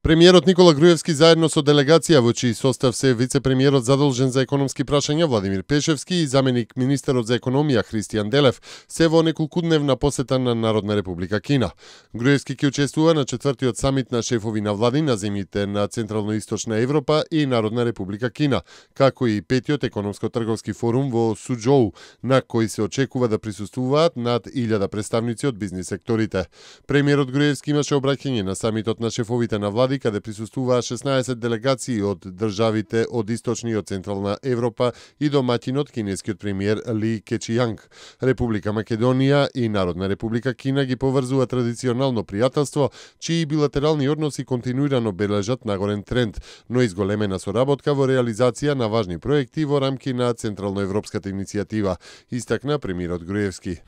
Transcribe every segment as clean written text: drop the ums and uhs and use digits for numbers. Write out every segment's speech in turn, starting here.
Премиерот Никола Груевски заедно со делегација во чиј состав се вице-премиерот задолжен за економски прашања Владимир Пешевски и заменик министерот за економија Христијан Делев се во неколкудневна посета на Народна република Кина. Груевски ќе учествува на 4-тиот самит на шефови на влади на земјите на Централно-источна Европа и Народна република Кина, како и 5-тиот економско-трговски форум во Суџоу, на кој се очекува да присуствуваат над 1000 представници од бизнис секторите. Премиерот Груевски имаше обраќање на самитот на шефовите на влади каде присуствуваа 16 делегации од државите од Источна и од Централна Европа и домаќинот кинескиот премиер Ли Кечијанг. Република Македонија и Народна република Кина ги поврзува традиционално пријателство, чии билатерални односи континуирано бележат нагорен тренд, но изголемена соработка во реализација на важни проекти во рамки на Централноевропската иницијатива, истакна премиерот Груевски.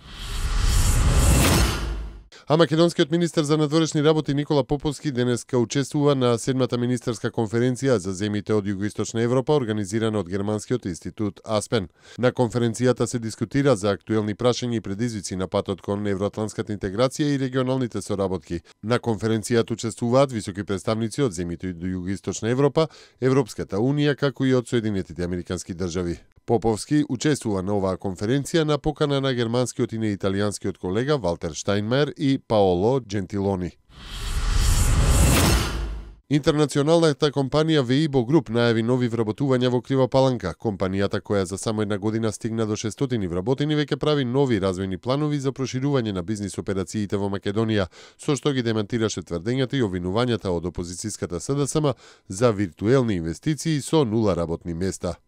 А македонскиот министер за надворешни работи Никола Поповски денеска учествува на 7-та министерска конференција за земјите од Југоисточна Европа, организирана од Германскиот институт Аспен. На конференцијата се дискутира за актуелни прашања и предизвици на патот кон евроатлантската интеграција и регионалните соработки. На конференцијата учествуваат високи представници од земјите од Југоисточна Европа, Европската унија, како и од Соединетите американски држави. Поповски учествува на оваа конференција на покана на германскиот и на италијанскиот колега Валтер Штајнмајер и Паоло Джентилони. Интернационалната компанија Weibo Group најави нови вработувања во Крива Паланка. Компанијата, која за само една година стигна до 600 вработени, веќе прави нови развојни планови за проширување на бизнис операциите во Македонија, со што ги демантираше тврдењата и обвинувањата од опозицијската СДСМ за виртуелни инвестиции со 0 работни места.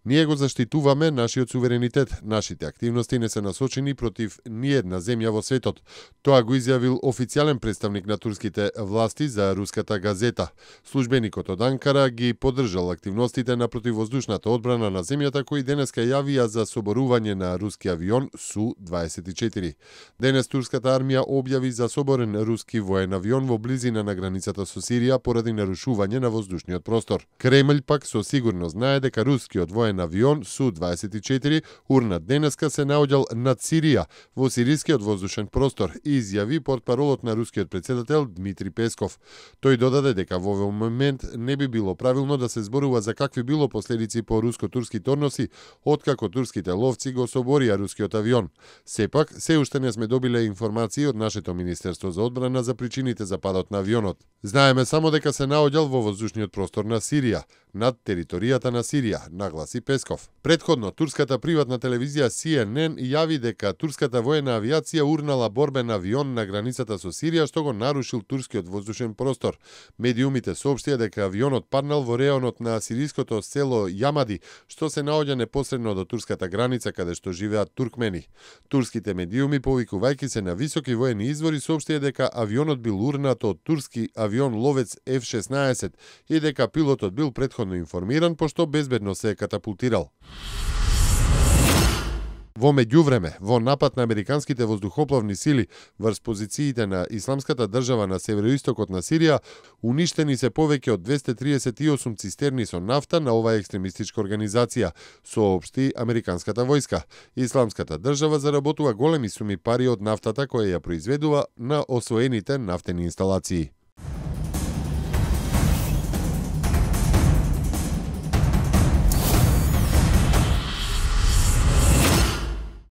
Ние го заштитуваме нашиот суверенитет. Нашите активности не се насочени против ниедна земја во светот. Тоа го изјавил официјален представник на турските власти за руската газета. Службеникот од Анкара ги поддржал активностите на противвоздушната одбрана на земјата, кои денеска јавија за соборување на руски авион Су-24. Денес турската армија објави за соборен руски воен авион во близина на границата со Сирија поради нарушување на воздушниот простор. Кремљ пак со сигурност знае дека рускиот воен авион Су-24 урнат денеска се наоѓал над Сирија во сирискиот воздушен простор, изјави портпаролот на рускиот претседател Дмитри Песков. Тој додаде дека во овој момент не би било правилно да се зборува за какви било последици по руско-турските односи, откако турските ловци го соборија рускиот авион. Сепак, се уште не сме добиле информации од нашето Министерство за одбрана за причините за падот на авионот. Знаеме само дека се наоѓал во воздушниот простор на Сирија, над територијата на Сирија, нагласи Песков. Предходно, турската приватна телевизија CNN јави дека турската воена авиација урнала борбен авион на границата со Сирија, што го нарушил турскиот воздушен простор. Медиумите соопштија дека авионот паднал во реонот на сириското село Јамади, што се наоѓа непосредно до турската граница, каде што живеат туркмени. Турските медиуми, повикувајќи се на високи воени извори, соопштија дека авионот бил урнат од турски авион ловец F-16 и дека пилотот бил претходно информиран, пошто безбедно се катапултирал. Во меѓувреме, во напад на американските воздухопловни сили врз позициите на Исламската држава на североистокот на Сирија, уништени се повеќе од 238 цистерни со нафта на оваа екстремистичка организација, соопшти американската војска. Исламската држава заработува големи суми пари од нафтата која ја произведува на освоените нафтени инсталации.